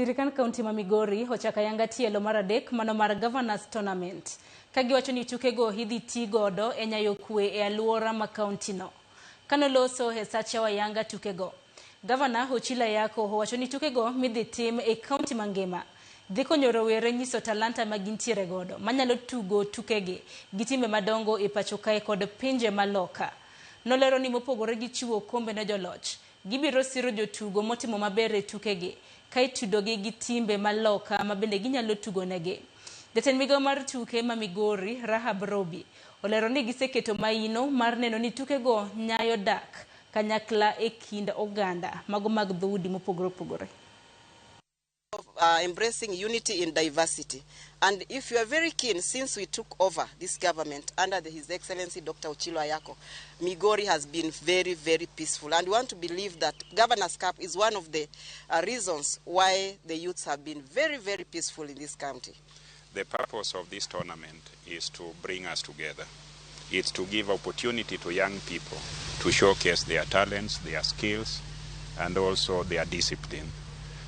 Sirikand kaunti ma Migori ochako ayanga tielo mar adek mano mar Governors Tournament, ka giwacho ni tukego idhi ti godo e nyayo kwe e alwora ma kaunti no. Kanoloso e sach yawo ayanga tukego, Gavana Ochilo Ayacko owacho ni tukego midhi tim e kaunti mangima dhi konyo rowere nyiso talanta ma gintiere godo manyalo tugo tukegi gi timbe madongo e pacho kae kod pinje maloka. Nolero ni mopogore gi chiwo okombe ne joloch, gibiro siro jotugo motimo maber e tukegi ka itudogi gi timbe maloka ma bende ginyalo tugonegi. Jatend migao mar tuke ma Migori, Rahab Robi, olero ni giseketo maino mar neno ni tukego nyayo dak kanyakla e kind oganda mago mag dhoudi mopogore opogore. Embracing unity in diversity. And if you are very keen, since we took over this government under His Excellency Dr. Ochilo Ayacko, Migori has been very, very peaceful. And we want to believe that Governor's Cup is one of the reasons why the youths have been very, very peaceful in this county. The purpose of this tournament is to bring us together. It's to give opportunity to young people to showcase their talents, their skills, and also their discipline.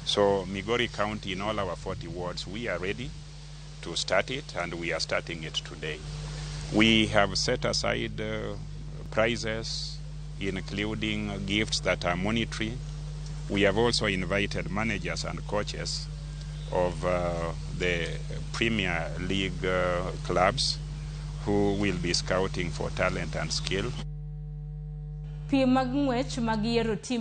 So Migori County, in all our 40 wards, we are ready to start it, and we are starting it today. We have set aside prizes, including gifts that are monetary. We have also invited managers and coaches of the Premier League clubs who will be scouting for talent and skill. Piem mag ng'wech mag yiero tim.